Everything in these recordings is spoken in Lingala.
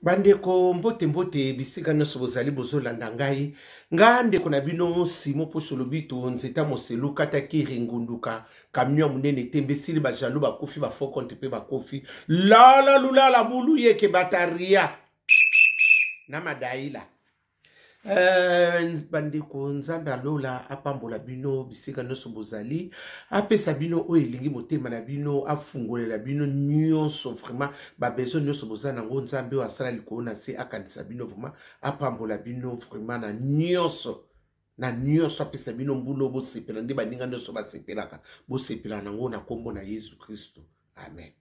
Bandeko, mbote mbote bisika nyonso bozali bozolanda ngai. Nga ndeko na bino Simo Poso Lobito Nzeta Moselu kata kiri ngunduka camion monene tembe esili ba jaloux bakufi ba faux compte pe bakufi lala lulala bulu yeke bataria na madaila. Bandeko, Nzambe alola apambola bino bisika nyonso bozali, apesa bino oyo elingi motema na bino, afungolela bino nyonso vraiment babesoin nyonso boza nango. Nzambe oyo asala likolo na se akanisa bino vraiment, apambola bino vraiment na nyonso na nyonso, apesa bino mbula bosepela nde baninga nyonso basepelaka, bosepela nango na nkombo na Yesu Kristo, amen.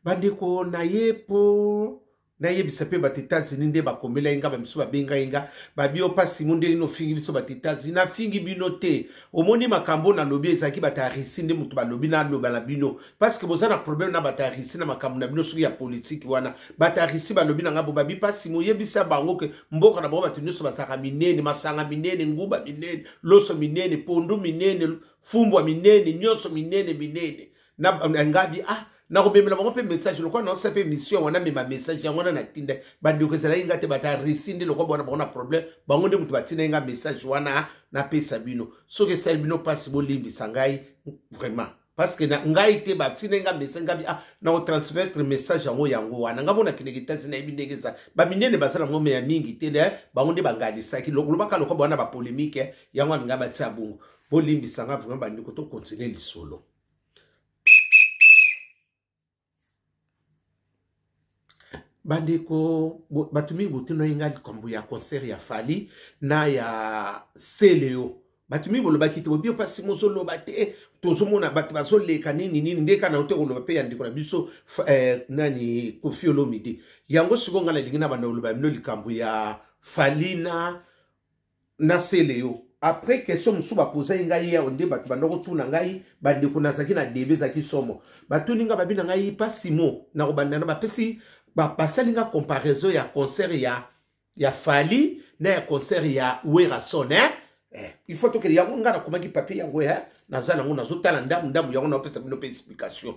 Bandeko, na ye po nayebisa mpe bato Etats-Unis nde bakomelaki nga, bamisu babengai nga, babi yo mpasi mo ndenge ofingi biso bato Etats-Unis. Nafingi bino te. Omoni makambo nalobi ezalaki bato ya Russie nde moto balobi naloba na bino, parce que boza na problème na bato ya Russie na makambo na bino soki ya politike wana. Bato ya Russie balobi na nga bo babi mpasi moyebisa bango ke mboka na bango bato nyonso bazalaka minene, masanga minene, nguba minene, loso minene, pondu minene, fumbwa minene, nyonso minene minene. Na ngabi ah nakomemela bango mpe message lokola naosala mpe mission wana, mema message yango wana natinda bandeko. Ezalaki nga te, bato ya Russie nde lokola bona bango na problème, bango nde moto batindaki nga message wana napesa bino. Soki esali bino mpasi, bolimbisa ngai vraiment, parce que na ngai te batindaki nga message. Ngabi ah nakotransmettre message yango yango wana. Nga mona kendeke Etats-Unis, nayebi ndenge eza, baminene baza nango me ya mingi te, bango nde bangalisaki lobaka lokola wana bapolémique yango wana ngai batia bongo. Bolimbisa nga vraiment bandeko, tokontinue lisolo. Bandeko, bato mingi botunaki ngai likambo ya concert ya Fally na ya Celeo. Bato mingi bolobaki te, bobio mpasi mozoloba te, tozomona bato bazoleka nini nini nde kaka na te koloba mpe ya ndeko na biso nani Koffi Olomide. Yango sikoyo ngai nalingi na banda koloba bino likambo ya Fally na Celeo. Après question mosusu bapozaki ngai yawo nde bato banda kotuna ngai, bandeko, nazalaki na debe, ezalaki somo. Batuni ngai, babi na ngai pasimo na kobanda na bapesi basali nga comparaison ya concert ya Fally na ya concert ya Werrason, eh? Il faut tokende yango. Ngai nakomaki papier yango, naza nango, nazotala ndambu ndambu yango, naopesa bino mpe explication.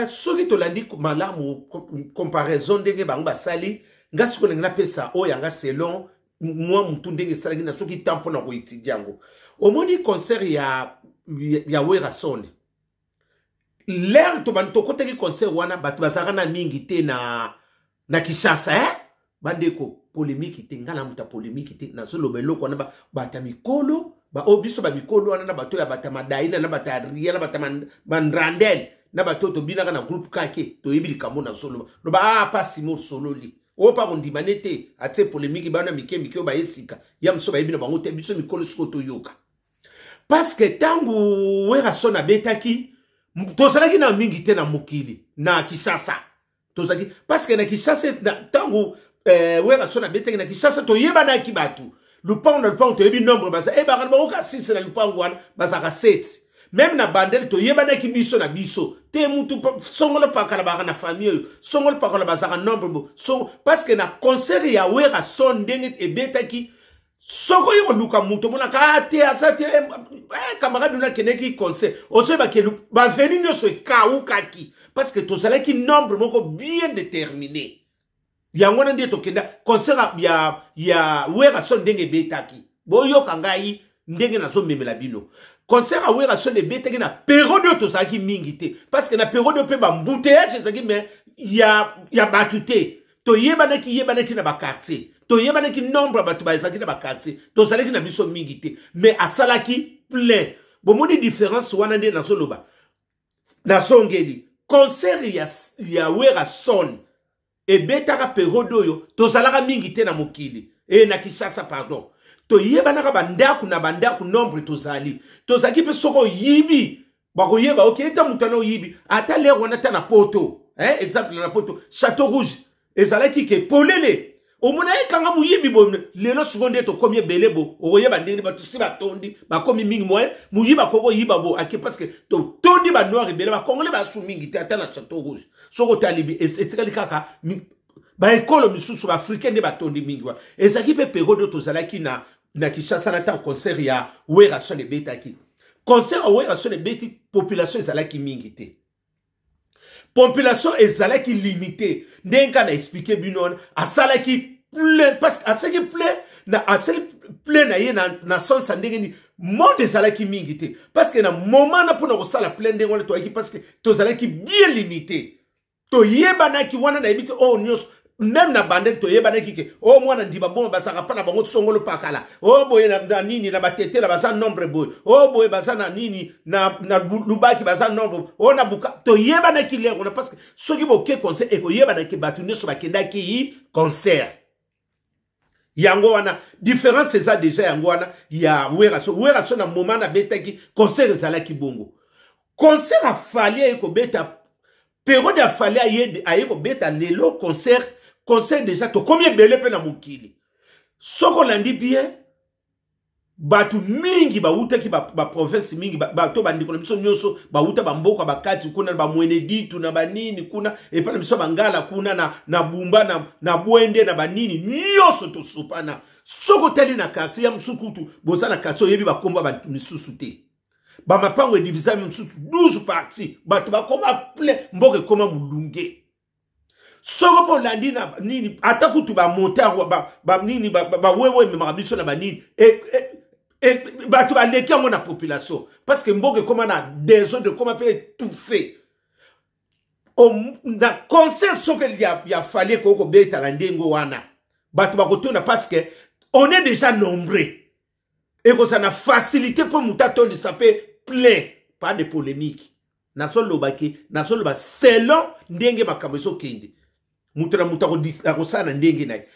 Soki tolandi malamu comparaison ndenge bango basali, nga sikoyo ndenge napesa oyo yanga selon mwa mutu ndenge esalaki na soki temps mpona koétudier yango. Omoni concert ya Werrason, l'heure tobandi tokotaki concert wana, bato bazalaka na mingi te na Kinshasa, eh? Bandeko, polémique te, ngai na moto ya polémique te. Nazoloba eloko wana, bato ya mikolo oyo biso bamikolo wana na bato ya bato ya madaina na bato ya ria na bato ya bandrandel na bato oyo tobinaka na groupe kake, toyebi likambo nazoloba. Loba ah pasi mo sololi oyo mpa kondima ne te, atie polémique. Bana mike mike oyo baye sika ya mosusu bayebi na bango te. Biso mikolo sikoyo toyoka, parce que ntango Werrason abetaki, tozalaki na mingi te na mokili na Kinshasa. Tozalaki, parce que na Kinshasa ntango Werrason abetaki na Kinshasa, toyebanaki bato lupango na lupango, toyebi nombre baza ebaka na bango ka 6 na lupango wana, bazalaka 7. Même na bandele toyebanaki biso na biso te, mutu songolo pakala baka na famille oyo, songolo pakala bazalaka nombre bo so, parce que na concert ya Werrason ndenge ebetaki, soki oyi koluka moto omonaka a te aza te, camarade oyo akendeki concert, ozoyebaki baveni nyonso ekawukaki, parce que tozalaki nombre moko bien déterminé. Yango wana nde tokenda concert ya Werrason ndenge ebetaki. Boyoka ngai ndenge nazomemela bino concert ya Werrason ebetaki na période oyo tozalaki mingi te, parce que na période oyo mpe bambouteillage ezalaki me ya bato te. Toyebanaki yebanaki na baquartier, toyebanaki nombre ya bato bazalaki na baquartier, tozalaki na biso mingi te, mais asalaki plein. Bomoni différence wana nde nazoloba. Nazongeli concert ya Werrason ebetaka période oyo tozalaka mingi te na mokili na Kinshasa, pardon. Toyebanaka bandako na bandako nombre tozali, tozalaki mpe soki oyibi bakoyeba oke ete moto wana oyibi. Ata lere wana, ata na poto, exemple na poto, Château Rouge ezalaki ke polele, omona ekanga moyibi bo. Lelo sikoyo nde tokomi ebele bo, okoyeba ndenge bato si batondi, bakomi mingi, moye moyibi akoki koyiba bo ake, parce que totondi banoir ebele, bakongole basu mingi te. Ata na Château Rouge, soki otali, etikali kaka baekolo misusu baafricain nde batondi mingi. Wana ezalaki mpe période oyo tozalaki na Kinshasa na ntango concert ya Werrason ebetaki. Concert ya Werrason ebeti, population ezalaki mingi te. Population ezalaki limité. Ndenge kaka na expliquer bino wana, asalaki plein parce que asalaki plein na asali plein na ye na sens ya ndenge nini, monde ezalaki mingi te, parce que na moment na mpona kosala plein ndenge wana toyaki, parce que tozalaki bien limité, toyebanaki wana. Nayebi te oyo nyonso, même na bandeli toyebanaki ke oyo mwana ndima bongo bazalaka mpa na bango songolo pakala, oyo boye na nini, na batetela baza nombre boye, oyo boye baza na nini, na lubaki baza nombre oyo na buka. Toyebanaki lere wana, parce que soki boke concert, ekoyebanaki bato nyonso bakendaki concert. Yango wana différence eza déjà yango wana ya Werason. Werason na moment nabetaki concert ezalaki bongo. Concert ya Fally aye kobeta, période ya Fally aye kobeta lelo concert, déjà tokomi ebele mpe na mokili. Soki olandi bien, bato mingi bawutaki baprovince ba mingi, bato bandeko na biso nyonso bawuta bamboka bakati kuna, na bamwene ditu na banini kuna, epai na biso bangala kuna na Bumba, na Bwende, na banini nyonso tosopana. Soki otali na quartier ya mosusu, kutu boza na quartier, oyebi bakomba bato misusu te. Bamapango edivisami mosusu 12 parties, bato bakoma plein, mboka ekoma molunge. Soko mpo olandi na nini, ata kutu bamotard banini, bawewe ememaka biso na banini, bato baleki yango na population, parce que mboka ekóma na désordre, ekóma mpe étouffé. Na concert soki ya Fally ekoki kobeta na ndenge wana, bato bakotonda, parce que on est déjà nombreux. Ekozala na facilité mpo moto atondisa mpe plein, pas de polémique. Nazolobaki, nazoloba selon ndenge makambo ezokende, moto na moto akosala na ndenge na ye.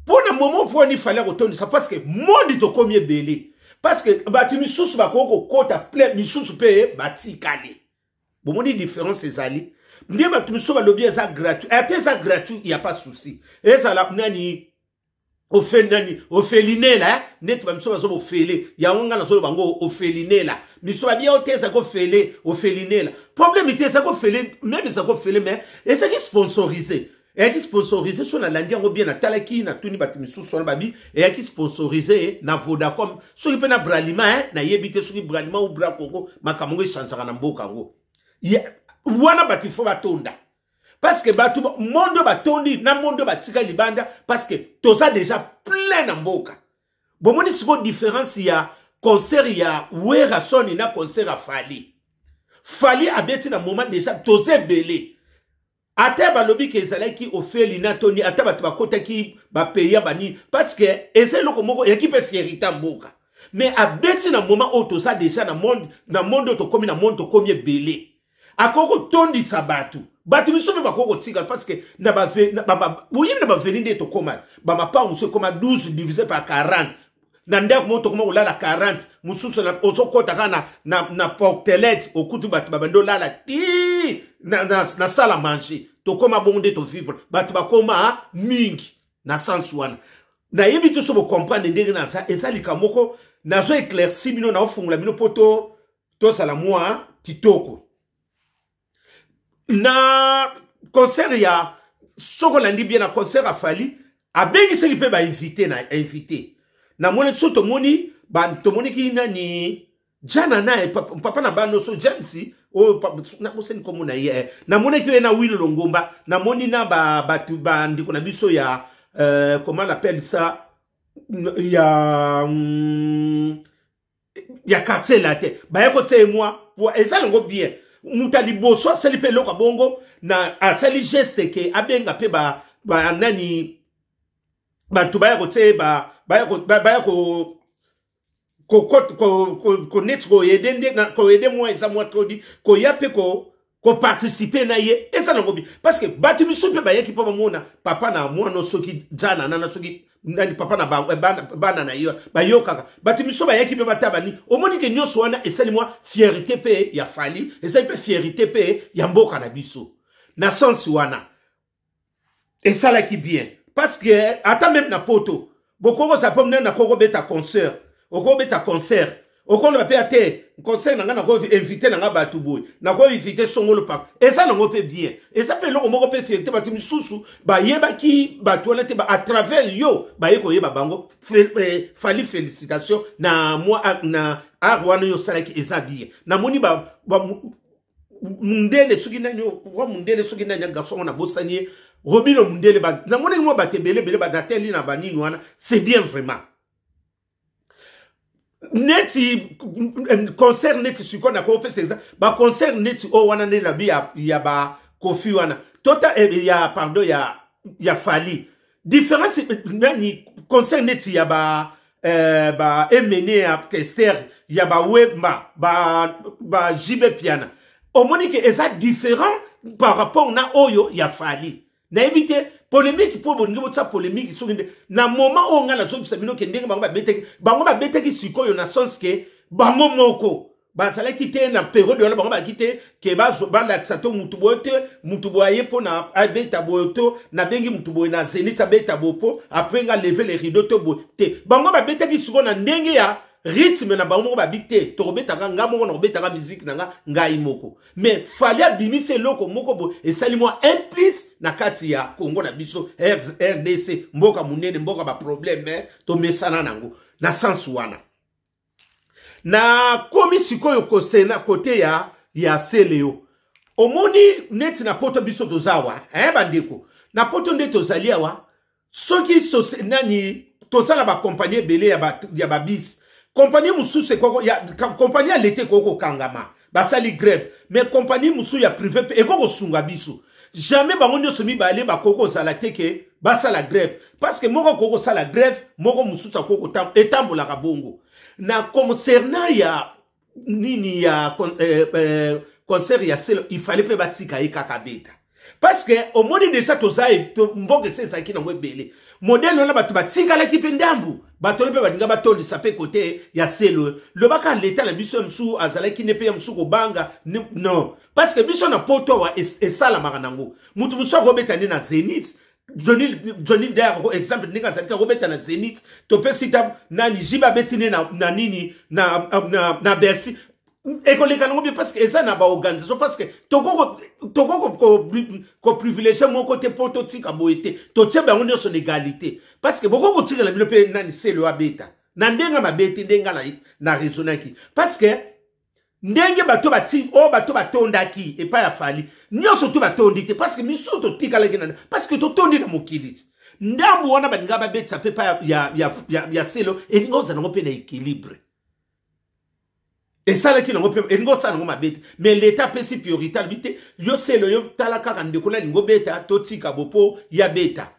Mpo na momo mpo wani Fally akotondisa, parce que monde tokomi ebele, parce que bato misusu bakoki kokota plein, misusu mpe batikali. Bomoni différence ezali nde bato misusu balobi eza gratuit. Ata eza gratuit, y a pas souci. Ezala nani ofe nani ofelinela, eh? Neti bamiso bazoba ofele yango, ngai nazoloba yango ofelinela. Miso babi yo te, ezalaki ofele, ofelinela, problème te, ezalaki ofele, même ezalaki ofele, mais ezalaki sponsorisé, eyaki sponsorisé. So nalandi yango bien, natalaki, natuni bato misusu wana, babi eyaki sponsorisé na Vodacom, soki mpe na Bralima, eh? Nayebi te soki Bralima ou Bracongo. Makambo yango echangeaka na mboka yango wana. Bato ifo batonda, parce que bato monde oyo batondi na monde oyo batika libanda, parce que toza déjà plein na mboka. Bomoni sikoyo différence ya concert ya Werrason na concert ya Fally. Fally abeti na moment déjà toza ebele. Ata balobi ke ezalaki ofeli na toni, ata bato bakotaki bapeya banini, parce que eza eloko moko eyaki mpe fierté ya mboka. Mais abeti na moment oyo toza déjà na monde, na monde oyo tokomi, na monde tokomi ebele, akoki kotondisa bato. Bato miso mpe bakoki kotikala, parce que na boyebi na baveni nde tokóma, bamapango mosusu ekóma 12 divisé par 40. Na ndako moko tokóma kolala 40, mosusu ozokɔta kaka na portelete, okuti bato babandi olala ti na salle à manger. Tokóma bongo nde tovivre, bato bakóma mingi na sens wana. Nayebi te so bocomprendre ndenge naza. Eza likambo moko nazo éclairci bino, naofungola bino mpo tozala mwa kitoko. Na concert ya, soki olandi bien, na concert ya Fally, abengisaki mpe bainvité. Na invité namoni, so tomoni, tomoniki nani, jana na papa na bano so James oyo nakosani nkombo na ye, eh. Namonaki ye na Wilo Longomba, namoni na bato bandeko na biso ya comment on appelle ça, ya quartier la te, baye kotia ye mwa po eza nango bien. Moto ya liboso asali mpe eloko ya bongo na asali geste ke abenga mpe ba nani, bato baya kotia ye, baya ko neti koaider nde koaider mwa, eza mwa trodi koya mpe koparticiper na ye. Eza nango bien, parce que bato misusu mpe bayaki mpo bamona papa na mwana, soki jana nana, soki nani, papa na bana, bana na ye bayokaka. Bato misusu bayaki mpe bata bani. Omoni ke nyonso wana esali mwa fierté mpe ya Fally, esali mpe fierté mpe ya mboka na biso. Na sens wana esalaki bien, parce que ata même na poto bokokosa mpo mnene nakokobeta concert, okobeta concert, okoloba mpe ate concert na ngai, nako inviter na ngai bato boye, nako inviter songolo paka. Eza nango mpe bien, eza mpe eloko moko mpe fierté. Bato misusu bayebaki bato wana te, à travers yo baye koyeba bango. Fally, félicitation na mwa na art wana oyo osalaki, eza bien. Namoni ba, ba, Mundele soki nani, roi Mundele soki nani, ya garçon wana bosani ye, Robino Mundele. Namonaki mwa bato ebele ebele banateli na banini wana. C'est bien vraiment. Neti concert, neti sikoyo nakopesa exemple, baconcert neti oyo wana nde nabi ya baKoffi wana tota ya, pardon, ya Fally. Différence nani? Concert neti ya ba Emene, ya Kester, ya baWemba, ba JB Mpiana, omoni ke eza différent par rapport na oyo ya Fally. Nayebi te polémique mpo bolingi botia polémique. Soki nde na moment oyo ngai nazobisa bino ke ndenge bango babetaki, bango babetaki sikoyo na sens ke bango moko bazalaki te na période wana. Bango bazalaki te ke balakisa to mutu boye te, mutu boye aye mpo na abeta boye, to nabengi mutu boye na Zénith abeta boye mpo après nga lever le rideau to boye te. Bango babetaki sikoyo na ndenge ya rythme na bango moko. Babi te, tokobetaka nga moko, na kobetaka musique na nga ngai moko. Mais Fally abimisi eloko moko boye, esali mwa un plus na kati ya Congo na biso, RDC, mboka monene, mboka baproblème, tomesana nango. Na sens wana nakomi sikoyo kosena kote ya Celeo. Omoni neti na Poto biso toza awa, eh, bandeko, na Poto nde tozali awa. Soki nani, toza na bakompagnie ebele ya babus. Kompagnie mosusu, kompagnie ya leta ekoki kokangama, basali grève, mais kompagnie mosusu ya privé mpe ekoki kosunga biso. Jamais bango nyonso mibale bakoki kozala te ke basala grève, parce que moko akoki kosala grève, moko mosusu akoki etambolaka bongo. Na concernant ya nini, ya concert ya Celeo, il fallait mpe batika ye kaka beta, parce que omoni déjà toza mboka esi ezalaki nango ebele. Modèle wana bato batikalaki mpe ndambu, bato wana mpe balinga batondisa mpe kote ya Celeo. Lobaka leta na biso ya mosusu azalaki ne mpe ya mosusu kobanga. Non, parce que biso na Poto awa esalamaka nango, mutu mosusu akobeta nde na Zénith. Johnny Der, exemple, ndenge azalaki akobeta na Zénith, topesi ta nani, JB abeti nde na nini, na Bercy, ekoleka nango bien, parce que eza na baorganisation, parce que toko koprivilégier moko te mpo totika boye te. Totie bango nyonso na égalité, parce que boko kotikela bino mpe nani, Celeo abeta na ndenge mabe te. Ndenge na raisonnaki, parce que ndenge bato bati oyo, bato batondaki epai ya Fally nyonso to batondi te, parce que misusu totikalaki na, parce que totondi na mokili ti ndambu wana balinga babetisa mpe epai ya Celeo. Elingi ozala nango mpe na équilibre, esalaki nango mpe elingi osala nango mabe te. Mais leta apesi priorité, alobi te, yo Celeo, yo tala kaka ndeko na alingi obeta, totika bo mpo ya beta,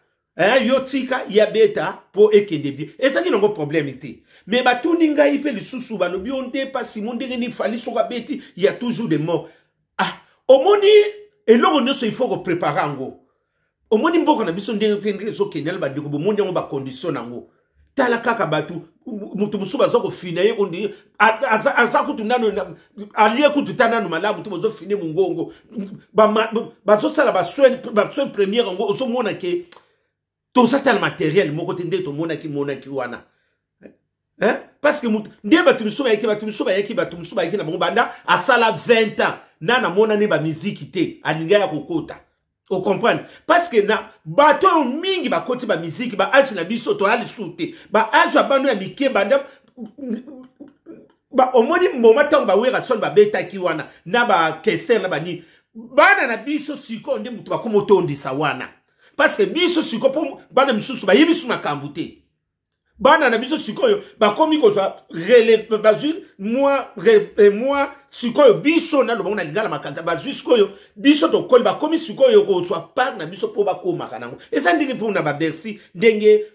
yo tika ya beta mpo ekende bien. Ezalaki nango problème te. Mais batuni ngai mpe lisusu, balobi yo nde mpasi mo ndenge nini Fally soko abeti ya toujours de mort. Ah, omoni eloko nyonso il faut kopréparer yango. Omoni mboka na biso ndenge mpe ndenge ezokendela, bandeko, bomoni yango bacondition nango. Tala kaka bato, moto mosusu baza kofina ye, aza kutu nano alie kutu ta nano malamu te, bozofine mongongo, bazosala basoin première yango. Ozomona ke toza tala matériel moko te nde tomonaki monaki wana, hein? Parce que nde bato misusu bayaki, bato misusu bayaki, bato misusu bayaki na bango banda asala 20 ans na namonani bamiziki te, alingi ya kokota. Ocomprendre? Parce que na bato oyo mingi bakoti bamiziki, baage na biso toya lisusu te, baage ya bano ya mike banda ba, omoni moma ntango baWerrason babetaki wana na baKester na banini, bana na biso sikoyo nde moto bakoma otondisa wana, parce que biso sikoyo, mpo bana misusu bayebi su makambo te. Bana na biso sikoyo bakomi kozwa relève, bazwi mwa sikoyo biso nalobango na lingala makanza, bazwi sikoyo biso tokoli, bakomi sikoyo kozwa part na biso mpo bakomaka nango. Eza ndenge mpo na baBercy, ndenge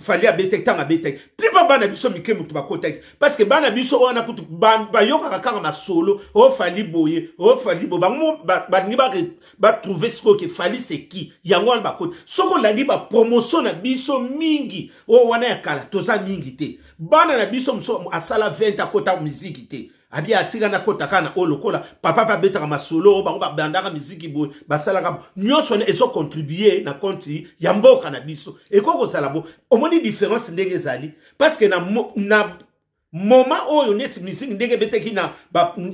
Fally abetaki, ntango abetaki, plupart bana biso mike moto bakotaki, parce que bana biso wana kutu bayokaka kaka masolo o Fally boye, o Fally boye. Bango balingi batrouver sikoyo ke Fally c'est qui. Yango wana bakoti. Soki olandi bapromotion na biso mingi oyo wana ya kala, toza mingi te. Bana na biso mosusu asala 20, akota miziki te, abi atika na kota kaka na oyo lokola papa mpe abetaka masolo oyo bango babandaka miziki boye, basalaka nyonso wana ezocontribuer na compte ya mboka na biso. Ekoki kozala bo omoni différence ndenge ezali, parce que na moment oyo neti miziki ndenge ebetaki na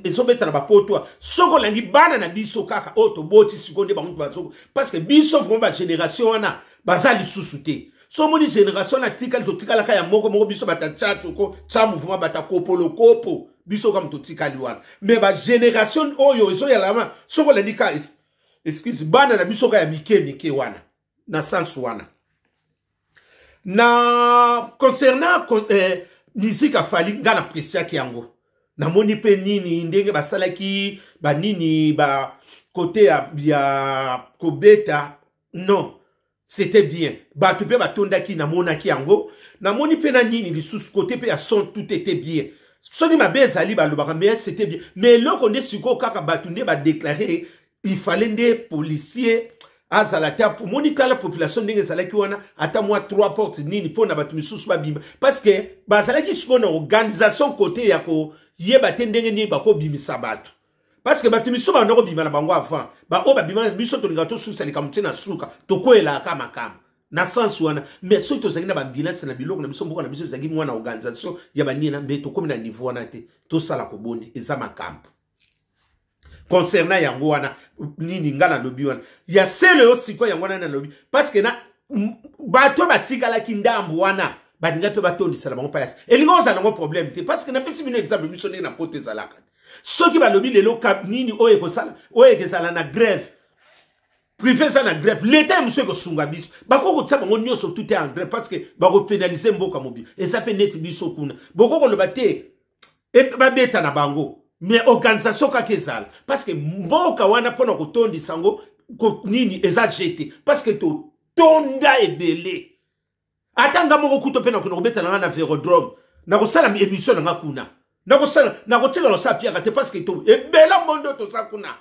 ezobeta na bapotwa, soki olandi bana na biso kaka oyo toboti sikoyo nde bango bazoko, parce que biso vraiment bagénération wana baza lisusu te. So omoni génération na tikali, totikalaka ya moko moko, biso bata tia toko tia mouvement, bata kopolo kopo. Biso kaka totikali wana, mais bagénération oyo ezoyalama, soki olandi ka, excuse, bana na biso ka ya mike mike wana, na sens wana na concernant musique afali, nga na appréciaki yango. Namoni mpe nini, ndenge basalaki banini ba côté ya kobeta, non, c'était bien. Bato mpe batondaki, namonaki yango. Namoni mpe na nini lisusu, côté mpe ya son, tout était bien. Soki mabe ezali, balobaka, mais c'était bien. Mais eloko nde sikoyo kaka bato nde badéclarer, il fallait nde policier azala te. Omoni, tala population ndenge ezalaki wana, ata mwa trois portes nini mpo na bato misusu babima, parce que bazalaki sikoyo na organisation côté ya koyeba te ndenge nini bakobimisa bato, parce que bato misusu banda kobima na bango avant. Baoyo babima, biso tolingaka tosusa likambo te na suka, tokwelaka makambo na sens wana. Mais soki tozalaki na baambulance na biloko na biso, mboka na biso ezalaki mwana organisation ya banini na mbe, tokómi na niveau wana te. Tosala koboni eza makambo concernant yango wana. Nini nga nalobi wana ya sele oyo sikoyo, yango wana nalobi, parce que na bato batikalaki ndambu wana, balinga mpe batondisela bango mpayasi, elingi ozala nango problème te. Parce que napesi bino exemple, biso ndenge na poto ezalaka te. Soki balobi lelo nini oyo ekosala, oyo ekezala na grève privé, eza na grève, leta ya mosu ekosunga biso, bakoki kotia bango nyonso tout en grève, parce que bakopénaliser mboka mobile. Eza mpe neti biso kuna, bokoki koloba te babeta na bango, mais organisation kaka ezala, parce que mboka wana mpona kotondisa yango nini eza jete, parce que totonda ebele. Ata nga moko kuto mpe nakokende kobeta na nga na Vélodrome, nakosala émission na nga kuna, nakosala, nakotikala kosala piaka te, parce que to ebele mondo toza kuna.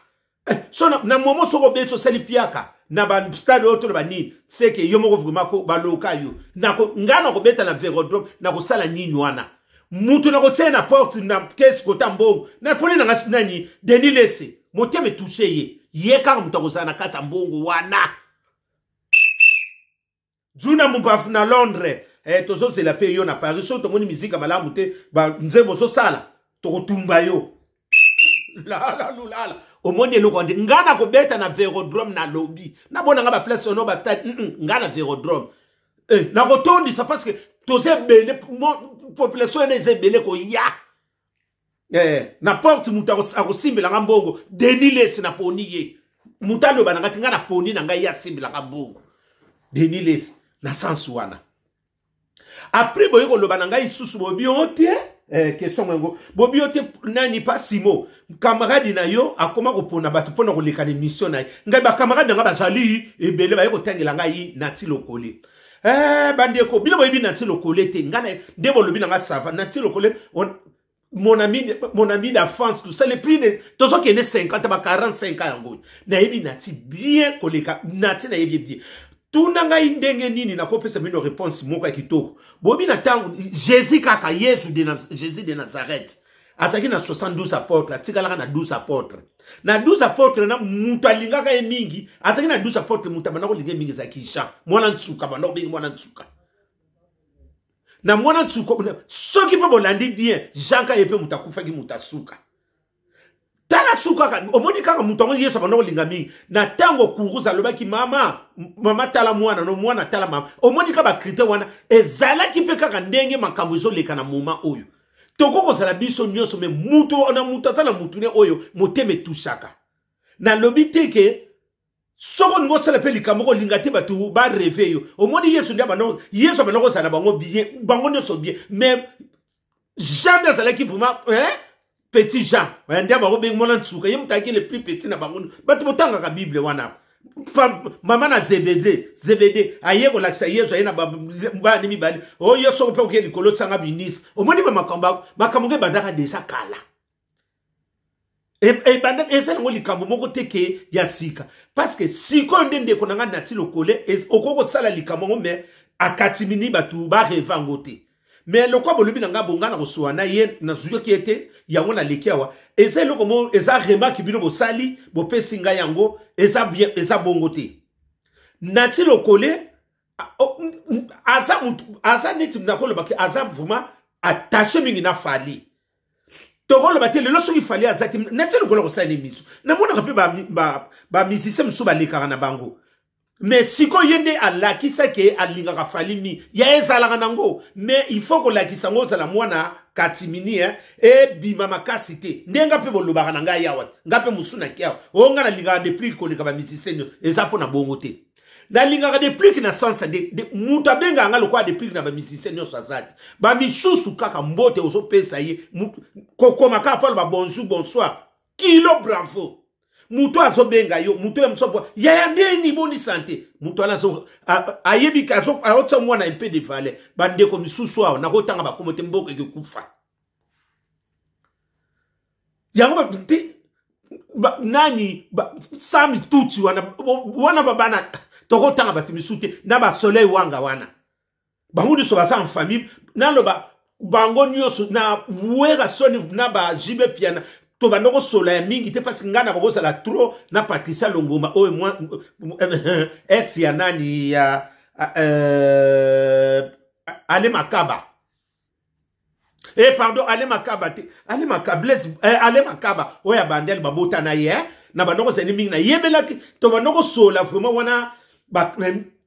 So na momo soki obeti, osali piaka na bastade oyo to na banini, seke yo moko vraiment ko baloka yo. Nga nakobeta na Vélodrome, nakosala nini wana, mutu nakotia na porte na caisse kota mbongo naponi nanga nani, Denis Lese, motema etouche ye, ye kaka moto akozala na kati ya mbongo wana. Juna Mumbafu na Londres, tozozela mpe yo na Paris. Soki tomoni mizika malamu te, nzembo ozosala, tokotumba yo. Lala lulala, omoni eloko nde nga na kobeta na Vélodrome, nalobi nabona nga baplace ono, bastade nga na Vélodrome, nakotondisa, parce que toza ebele, population wana eza ebele koya. Na porte moto akosimbelanga mbongo, Denis Lesi, naponi ye. Moto aloba na ngai te, ngai naponi na ngai, ye asimbelanga mbongo, Denis Lesi, na sens wana. Après boye koloba na ngai lisusu, bobi o te, question yango bobi yo te nani pa Simo, camarade na yo akoma kopona bato mpona koleka na émission na ye. Ngai bacamarade na ngai bazali ebele, baye kotangela ngai Nati Lokole. Bandeko, bino boyebi Nati Lokole te. Ngai nde bolobi na ngai, ça va. Nati Lokole, mon ami d'enfance, tout ça, les plus de tozokende 50 ba 45 ans yango, nayebi Nati bien koleka. Nati nayebi bien. Tuna ngai ndenge nini nakopesa bino réponse moko ya kitoko. Boyebi na ntango Jésus kaka, Yesu de, Jésus de Nazareth azalaki na 72 apôtre, atikalaka na 12 apôtre. Na 12 apôtre na moto alingaka ye mingi, azalaki na 12 apôtre, moto abanda kolinga ye mingi ezalaki Jean mwana ntsuka, banda kobengi mwana ntsuka. Na mwana ntsuka, soki mpe bolandi bien, Jean ka ye mpe moto akufaki, moto asuka. Tala su kaka, omoni kaka moto yango Yesu abanda kolinga mingi. Na ntango kuruza alobaki: "Mama, mama, tala mwana no, mwana, tala mama." Omoni kaka bacritère wana ezalaki mpe kaka ndenge makambo ezoleka na moma oyo. Tokoki kozala biso nyonso, mais mutu na mutu aza na mutu ne oyo motema etushaka. Nalobi te ke soki olingi osala mpe likambo, kolinga te bato barêver yo. Omoni Yesu nde Yesu abanda kozala na bango bien, bango nyonso bien, mais Jean nde azalaki vraiment, hein? Petit Jean nde bango bengi mwana ntsuka, ye moto ayaki le plus petit na bango. Bato botangaka Bible wana, mama na Zebede, Zebede aye kolakisa Yesu, aye na bana mibale oyo, soko mpe oke likolo tianga ministre. Omoni bamakambo, makambo ngo ebandaka déjà kala, ebanda, eza yango likambo moko te ke ya sika. Parce que sikoyo nde ndeko na ngai Nati Lokole okoki kosala likambo yango, mais akatimini bato barêver yango te. Mais lokwa bolobi na ngai bonga na kosuwa na ye, nazwaki ye te, yango naleki awa. Eza eloko mo eza remarque bino bosali, bopesi ngai yango, eza bien, eza bongo te. Nati Lokole aza mutu aza neti nakolobaki aza vraiment attaché mingi na Fally. Tokoloba te lelo soki Fally aza te, Nati Lokole kosala nini? Miso namonaka mpe bamusicien mosusu balekaka na bango, mais sikoyo ye nde alakisaki alingaka Fally mingi. Ya ezalaka nango, mais il faut kolakisa yango, ozala mwana. katimini eh, ebima makasi te nde nga mpe bolobaka na ngai awa nga mpe mosu na kiawa oyo nga nalingaka deplique koleka bamusicien nyonso eza mpo na bongo te. Nalingaka deplique na sens de moto abengaka nga lokola deplique na bamusicien nyonso aza te. Bamisusu kaka mbote ozopesa ye kokoma kaka mpo aloba bonjour, bonsoir, kilo bravo. Moto azobenga yo, moto ya mosu yaya ndeni boni sante, moto wana ayebi aotia mwana un peu de valeur. Bandeko misusu awa nakotanga bakomo te, mboka ekekufa yango te. Nani sami tuti wana wana babana, tokotanga bato misusu te na basoleil wanga wana, bango nyonso baza en famille. Naloba bango nyonso na wera soni na bajibe piana, tobanda kosola ya mingi te parce ngai na bakozala trop na Patricia Longomba oyo mwa ex ya nani ya Ale Makaba. Eh, pardon, Ale Makaba te, Ale Makaba Blaise, Ale Makaba oyo ya bandele babota na ye na banda kozali mingi, nayebelaki tobanda kosola vraiment wana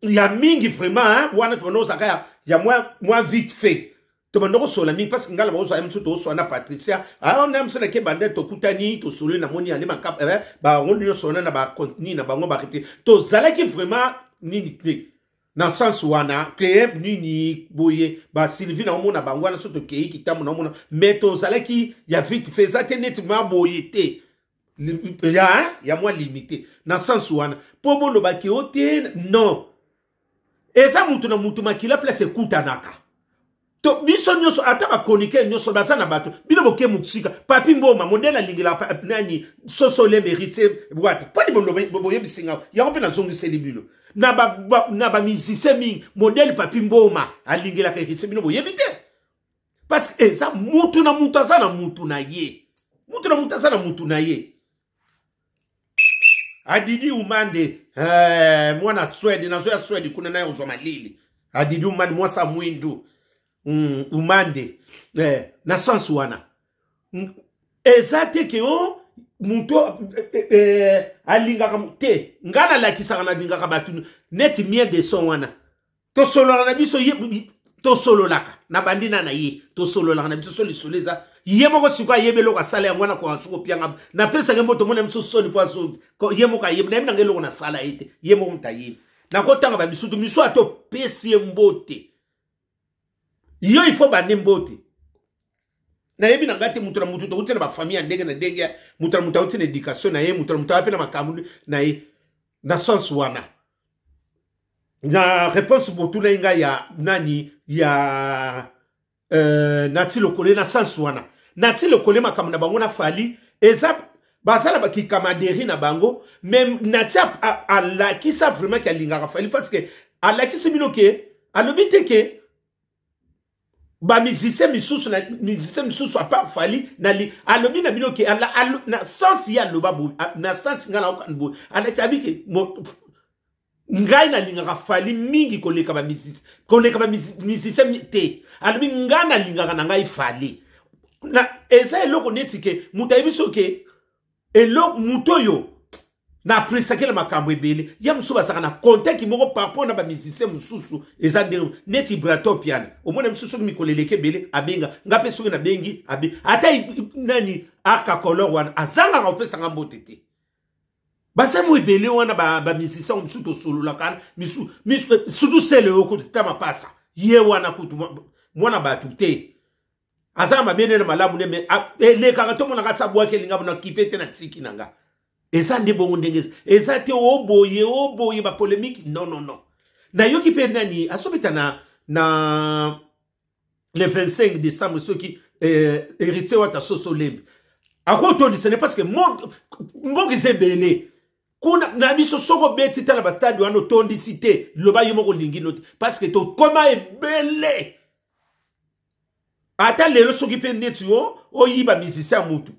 ya mingi vraiment hein, wana tobanda kozalaka ya mwa vite fait, tobanda kosola mingi parce que ngai na bakozala mosusu tozoswa na Patricia na mosu nake bande, tokutani, tosololi, namoni Ale Makaba, bango nyonso wana na banini na bango barepe, tozalaki vraiment nini te na sens wana ke nini boye. Basylvie naomona bango wana so tokei kitambo naomona, mais tozalaki ya vite fait, eza te neti ma boye te ya mwa limité na sens wana mpo bolobaki o te. Non, eza mutu na mutu makila place ekutanaka. To biso nyonso, ata bachroniqueur nyonso baza na bato. Bino boke mosika, Papi Mboma modele alingela nani soso lembe Héritier Wata mponi boyebisi nga yango mpe nazongiseli bino na bamusicien mingi modele Papi Mboma alingelaka Héritier, bino boyebi te parce que eza mutu na mutu aza na mutu na ye, mutu na mutu aza na mutu na ye. Adidi Umande, mwana Swede, nazoya Swede kuna naye ozwa malili. Adidi Umande, mwasa mwindu, Umande, na sens wana eza te ke o moto alingaka te. Ngai nalakisaka nalingaka bato neti mien de son wana, tosololaka na biso ye, tosololaka na bandi na ye, tosololaka na biso so lisolo eza ye moko. Sikoyo ayebi eloko asala yango wana koansu kopianga, napesaka mbo tomona biso soni mpo azongi ye moko ayebi, nayebi nanga eloko nasala ye te, ye moko moto ayebi. Nakotanga bamisutu misu ata opesi ye mbote, yo il faut bande mbote. Nayebi na ngai te, moto na motu touti na bafamille ya ndenge na ndenge, moto na moto auti na éducation na ye, moto na moto aya mpe na makambo na ye. Na sens wana, na réponse botunai ngai ya nani ya Nati Lokole, na sens wana Nati Lokole makambo na bango na Fally eza baza na bakikamaderi na bango, mais Nati alakisa vraiment ke alingaka Fally parce que alakisi bino ke alobi te ke bamusicien misusu na musicien misusu à part Fally na li, alobi na bino ke na sens ye aloba boye, na sens ngai naokani boye, alakisi abi ke ngai nalingaka Fally mingi koleka bamusicien, koleka bamusicien te. Alobi ngai nalingaka na ngai Fally na eza eloko neti ke moto ayebi so ke eloko moto oyo na appréciaki na makambo ebele ya mosusu bazalaka na contact moko par rapport na bamusicien mosusu. Eza ndenge neti Brato Piana, omona mosusu soki mikolo eleki ebele abenga nga mpe, soki nabengi abe ata nani arka color wana azangaka kopesanga mbote te. Basemo ebele wana bamusicien mosusu tosololaka misu surtout sele oyo kutu ta mapasa ye wana kutu mwana bato te, aza na mabe nde na malamu nde me elekaka tomonaka ti abwaki elinga na kipe te na tiki na nga. Eza nde bongo ndenge eza te oboye oboye bapolémique, non, non, non. Nayoki mpe nani azobeta na le 25 décembre soki Héritier Wata soso lembi akotondisa ne parce que mboka eza ebele kuna na biso. Soki obeti tala bastade wana otondisi te, loba yo moko olingi no te parce que tokoma ebele. Ata lelo soki mpe neti yo oyiba musicien ya mutu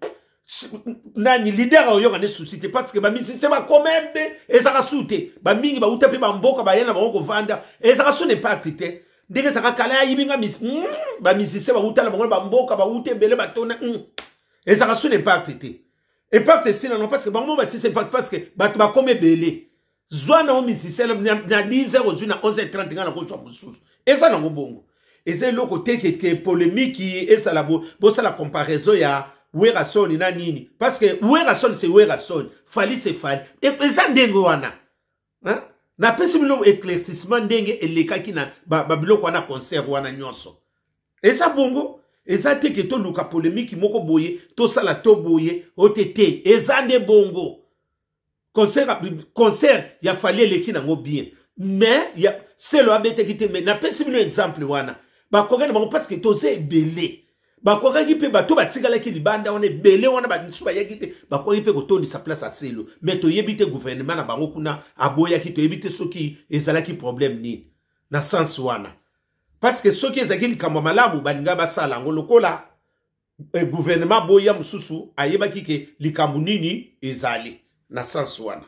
nani leader oyoka nde susi te parce que bamusicien bakoma ebe, ezaka su te, bamingi bauta mpe bamboka baya na bango kovanda, ezaka su na impact te ndenge ezaka kala. Ayibi nga bamusicien bauta na bango na bamboka bauta ebele batona, ezaka su na impact te. Impact esila no parce que bango mo basisa impact parce que bato bakoma ebele. Zwa nango musicien na 10 heures ozwi na 11h30, nga nakozwa mosusu, eza nango bongo. Eza eloko te ke, ke polémique ezala bo, bosala comparaison ya Werrason na nini, parce que Werrason c'est Werrason, Fally c'est Fally. Eza ndenge wana, hein? Napesi bino éclaircissement ndenge elekaki na babiloko ba wana, concert wana nyonso eza bongo. Eza te ke toluka polémique moko boye, tosala to boye o te te, eza nde bongo. Concert ya Fally eleki nango bien, mais ya Selo abetaki te. Mais napesi bino exemple wana, bakokaki na bango parce que toza ebele. Bakokaki mpe, bato batikalaki libanda wana ebele wana, bamisusu bayaki te, bakokaki mpe kotondisa place ya Selo. Mais toyebi te, gouvernement na bango kuna aboyaki. Toyebi te soki ezalaki problème nini na sens wana, parce que soki ezalaki likambo ya malamu, balinga basala yango. Lokola gouvernement boya mosusu, ayebaki ke likambo nini ezali na sens wana.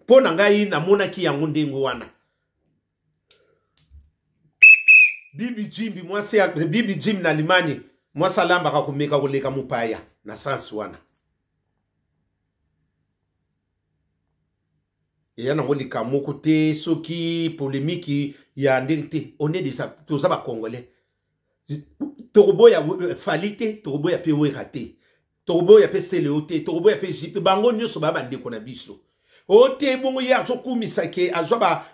Mpo na ngai, namonaki yango ndenge wana. Bibi Jimbi, mwasi ya Bibi Jimbi na Limani, mwasi alambaka komeka koleka mopaya na sens wana. Eya nango likambo moko te soki polémique ya ndenge te. On est déjà, toza bacongolais, tokoboya Fally te, tokoboya mpe Wera te, tokoboya mpe Seleo te, tokoboya mpe JP. Bango nyonso baya bandeko na biso. O te, bongo ye azokumisa ke azwa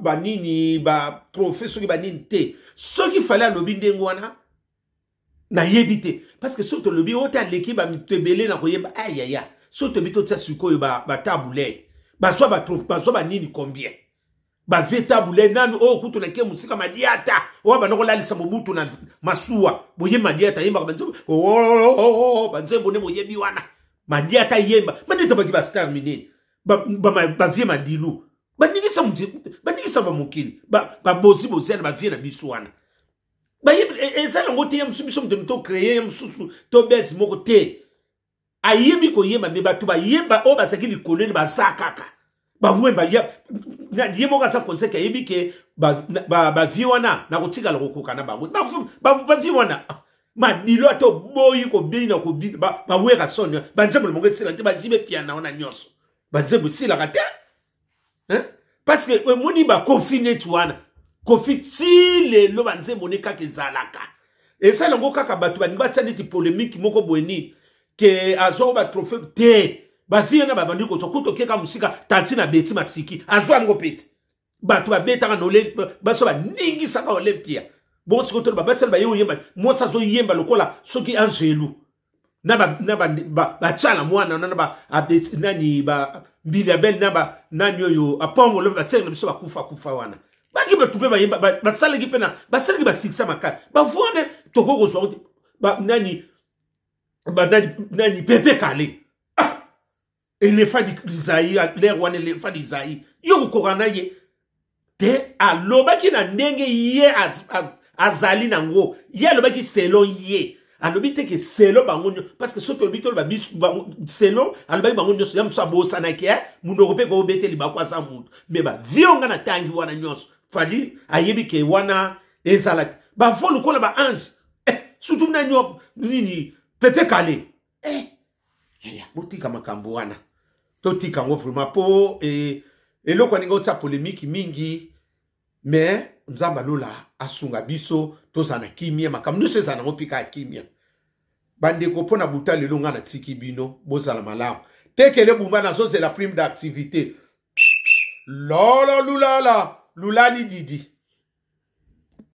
banini, batrophée, soki banini te. Soki Fally alobi ndenge wana, nayebi te, parce que soki tolobi o te, aleki bamito ebele na koyemba. Ayaya, soki toyebi, totia sikoyo baTabu Ley, bazwa bazwa banini combien, bavie Tabu Ley nanu oyo kutu nake mosika. Madiata oyo banda kolalisa Mobutu na masuwa, boyebi Madiata ayembaka banzembo, banzembo nde boyebi wana. Madiata yemba, Madiata baki bastar minene, bavie Madilu baningisa, baningisa bamokili, babozi boziana, bavie na biso wana. Bayebi eza yango te. Ya mosusu, biso moto tocréer ya mosusu to bese moko te. Ayebi koyemba, me bato bayemba oyo bazalaki likolo ene baza kaka bawemba. Ye moko aza conseil, ayebi ke bavie wana nakotikala kokoka na bango. Bavie wana, Madilo, ata oboyi kobina kobina, bawera soni, banzembo na bango esilaka te. Bajibe piana wana nyonso, banzembo esilaka te, parce que omoni baKoffi neti wana, Koffi ti lelo banzembo ne kaka ezalaka. Esala yango kaka bato balingi batia neti polémique moko boye nini ke azwa batrophée te. Bavie wana babandi kozwa kuta okeka mosika. Tanti na beti masiki azwa yango peti. Bato babetaka na baso, baningisaka Olympia. Bongo sikoyo tolo babasala baye oyemba, mwasi azoyemba lokola soki angelu na batiala mwana na nani, Mbili Abel na nani oyo apongolo, basenga na biso bakufa kufa wana. Baki bato mpe bayemba, basalaki mpe na basalaki basikisa makasi. Bavwane tokoki kozwa nani, banani, nani, Pepe Kale, ah! Éléphant d'Isaïe, l'air wana, éléphant d'Isaïe, yo kokoka na ye te. Alobaki na ndenge ye azali nango. Ye alobaki selon ye, alobi te ke selon bango nyonso, parce que soki olobi toloba selon, alobaki bango nyonso, ya mosusu abosanaki e munoko mpe koobeteli bako aza mutu. Me bavie nga na tangi wana nyonso, Fally ayebi ke wana ezalaki bavo lokola baange, eh, surtout nani nini, Pepe Kale, eh, yaya, botika makambo wana, totika yango vraiment mpo eh, eloko aninga otia polémique mingi. Mais Nzambe alola asunga biso, tozala na kimia. Makambo nyonso ezala nango mpika ya kimia. Bandeko, mpo na buta lelo, ngai natiki bino, bozala malamu. Tekele bumba, nazozela prime d'activité. Lolo lulala lulali didi.